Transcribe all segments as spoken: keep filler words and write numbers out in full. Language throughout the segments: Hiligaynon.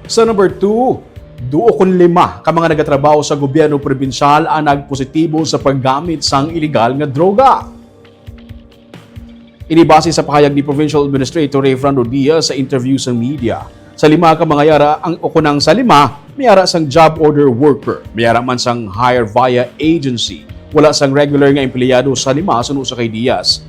Sa number two, duo kon lima ka mga nagatrabaho sa gobyerno probinsyal ang nagpositibo sa paggamit sang iligal nga droga. Ini base sa pahayag ni Provincial Administrator Ray Fernando Diaz sa interview sa media. Sa lima ka mga yara ang, o kunang sa lima, may ara sang job order worker, may ara man sang hire via agency. Wala sang regular nga empleyado sa lima, suno sa kay Diaz.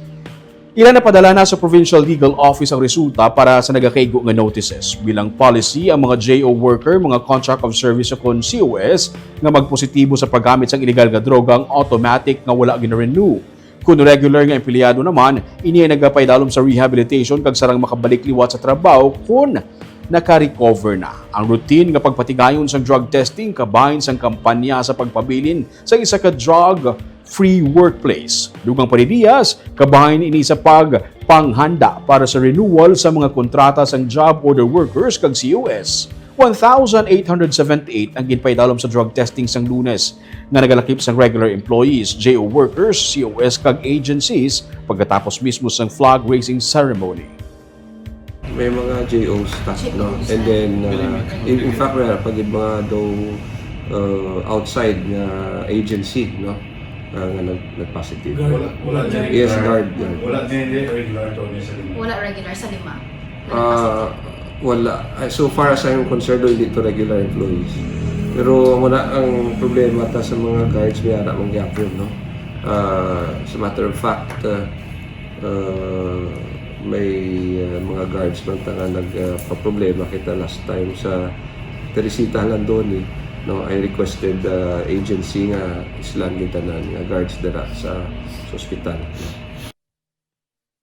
Ila napadala na sa Provincial Legal Office ang resulta para sa nagakaigo nga notices. Bilang policy, ang mga J O worker, mga contract of service o kon C O S nga magpositibo sa paggamit sang iligal nga droga ang automatic nga wala gina-renew. Kon regular nga empleyado naman, ini ay nagapaidalom sa rehabilitation kag sarang makabalik liwat sa trabaho kon naka-recover na. Ang routine nga pagpatigayon sang drug testing kabahin sang kampanya sa pagpabilin sa isa ka drug-free workplace. Dugang pa ni Diaz, kabahin ini sa pagpanghanda para sa renewal sa mga kontrata sang job order workers kag C O S. One thousand eight hundred seventy-eight ang ginpaidalom sa drug testing sang Lunes, nga nagalakip sang regular employees, J O workers, C O S kag agencies pagkatapos mismo sang flag raising ceremony. May mga J Os ta, no? J Os. And then, uh, in, in fact, may pa gid mga daw, uh, outside nga agency, no? Uh, nga nag-, nag-positive. Guard. Wala, wala dyan Yes, regular. Guard, yeah. Wala dyan regular to niya sa lima. Wala regular sa lima. Ah, wala. Ah, so far as I'm concerned, hindi to regular employees. Pero wala ang problema ta sa mga guards, may ara man gyapon, no? Ah, as a matter of fact, ah, ah, may, ah, mga guards man ta nga nag, ah, paproblema kita last time sa Teresita Halandoni, no? I requested, ah, agency nga islan gid tanan nga guards dira sa, sa ospital, no?